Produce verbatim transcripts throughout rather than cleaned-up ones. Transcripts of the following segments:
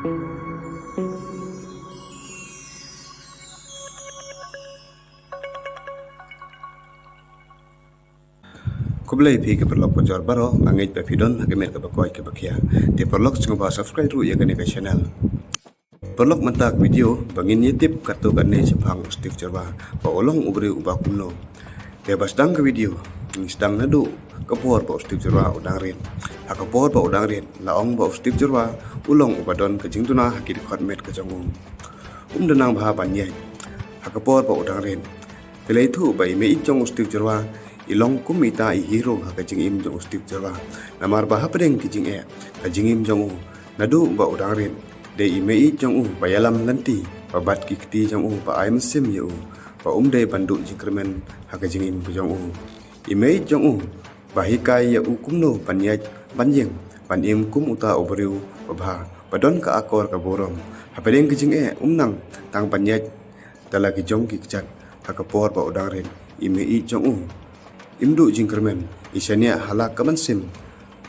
Khublei phi ki paralok bajor baroh, nga ngeit ba phi don ha ka met kaba koit kaba khia. Te paralok sngewbha subscribe ruh ïa kane ka channel. Paralok, mynta ka video ba ngin ïa tip katto katne shaphang u Steve Jyrwa ba u long u briew uba kumno. Te ba sdang ka video, ngin sdang naduh ka por ba u Steve Jyrwa u dang rit. Ha ka por ba u dang rit la ong ba u Steve Jyrwa u long uba don ka jingduna ha ki dkhot met ka jong u. Um da nang bha ban ïaid ha ka por ba u dang rit. Te la ïathuh ba i mei ïeit jong u Steve Jyrwa i long kum ita i hero ha ka jingim jong u Steve Jyrwa. Namar ba hapdeng ki jingeh ka jingim jong u naduh ba u dang rit, dei i mei ïeit jong u ba ïalam lynti, ba bat ki kti jong u, ba ai mynsiem ïa u, ba um dei ban duh jingkyrmen ha ka jingim ka jong u. I mei ïeit jong u ba hikai ïa u kumno ban ïaid ban ïeng, ban im kum uta u briew ba bha, ba don ka akor ka burom. Hapdeng ka jingeh um nang tang ban ïaid da la ki jong ki kjat. Ha ka por ba u dang rit, i mei ïeit jong u im duh jingkyrmen, i shaniah ha la ka mynsiem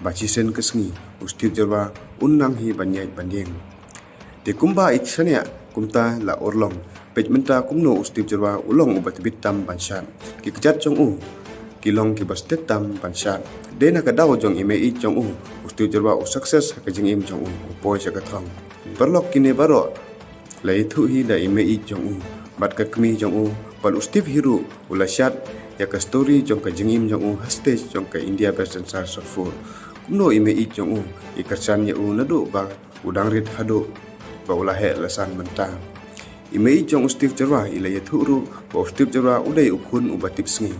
ba shisien ka sngi u Steve Jyrwa un nang hi ban ïaid ban ïeng. Te kumba i shaniah kumta la urlong, peit mynta kumno u Steve Jyrwa u long uba tbit tam ban shad. Ki kjat jong u ki long kiba stet tam ban shad. Dei na ka daw jong i mei ïeit jong u, u Steve Jyrwa u success ha ka jingim jong u, u poi sha ka thong. Paralok, kine baroh la ïathuh hi da i mei ïeit jong u bad ka kmie jong u, bad u Steve hi ruh u la shad ïa ka story jong ka jingim jong u ha stage jong ka India Best Dancer Shot Put. Kumno i mei ïeit jong u i kyrshan ïa u naduh ba u dang rit haduh ba u la heh la san mynta. I mei ïeit jong u Steve Jyrwa i la ïathuh ruh ba u Steve Jyrwa u dei u khun uba tipsngi,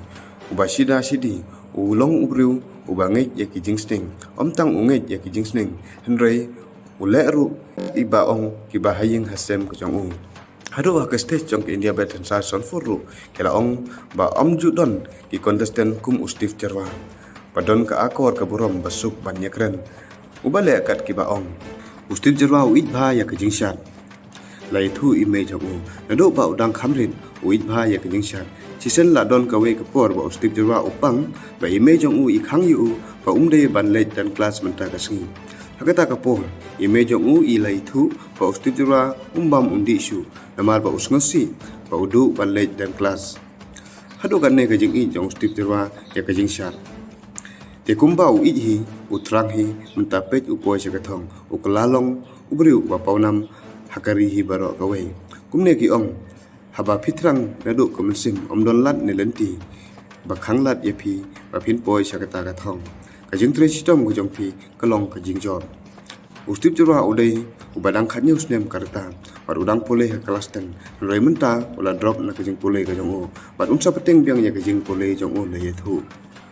uba shida shidi, u long u briew uba ngeit ïa ki jingsneng. Ym tang u ngeit ïa ki jingsneng, hynrei u leh ruh kiba ong kiba ha ïing ha sem ka jong u. Haduh ha ka stage jong ka India Best Dancer Shot Put ruh ki la ong ba ym ju don ki contestant kum u Steve Jyrwa ba don ka akor ka burom ba suk ban ïakren, uba leh kat kiba ong. U Steve Jyrwa u ïeit bha ïa ka jingshad. La ïathuh i mei jong u naduh ba u dang kham rit u ïeit bha ïa ka jingshad. Shisien la don kawei ka por ba u Steve Jyrwa u pang ba i mei jong u i khang ïa u ba um dei ban leit dance class mynta ka sngi. Ha kata ka por i mei jong u i la ïathuh ba u Steve Jyrwa um bam um dih shuh, namar ba u sngewsih ba u duh ban leit dance class. Haduh katne ka jingïeit jong u Steve Jyrwa ïa ka jingshad. Te kumba u ïeit hi, u thrang hi, mynta peit u poi sha ka thong, u kylla long u briew uba pawnam ha ka ri hi baroh kawei. Kumne ki ong, haba phi thrang naduh ka mynsiem, ym don lad ne lynti ba khang lad ïa phi ba phin poi sha kata ka thong. Ka jingtrei shitom ka jong phi ka long ka jingjop. U Steve Jyrwa u dei uba dang khathynñiew snem ka rta bad u dang pule ha klas ten. Hynrei mynta u la drop na ka jingpule ka jong u bad un sa pateng biang ïa ka jingpule jong u, la ïathuh.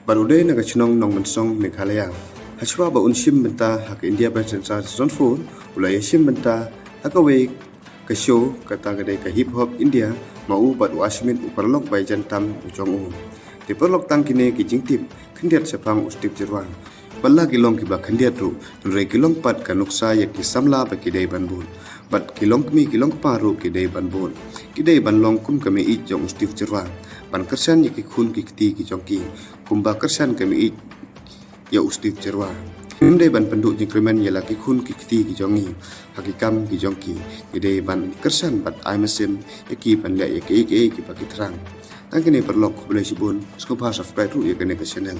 Bad u dei na ka shnong Nongmynsong, Meghalaya. Hashwa ba un shim bynta ha ka India Best Dancer Season four, u la ïashim bynta ha kawei ka show, kata ka dei ka Hip Hop India, ma u bad u Ashmit, u paralok ba ïajan tam u jong u. Te paralok, tang kine ki jingtip khyndiat shaphang u Steve Jyrwa. Bad la ki long kiba khyndiat ruh, hynrei ki long pat ka nuksa ïa ki samla ba ki dei ban bud. Bad ki long kmie ki long kpa ruh ki dei ban bud. Ki dei ban long kum ka mei ïeit jong u Steve Jyrwa, ban kyrshan ïa ki khun ki kti ki jong ki kumba kyrshan ka mei ïeit ïa u Steve Jyrwa. Ngim dei ban pynduh jingkyrmen ïa la ki khun ki kti ki jong ngi ha ki kam ki jong ki. Ngi dei ban kyrshan bad ai mynsiem ïa ki ban leh ïa kiei kiei kiba ki thrang. Tang kine paralok, khublei shibun, sngewbha subscribe ruh ïa kane ka channel.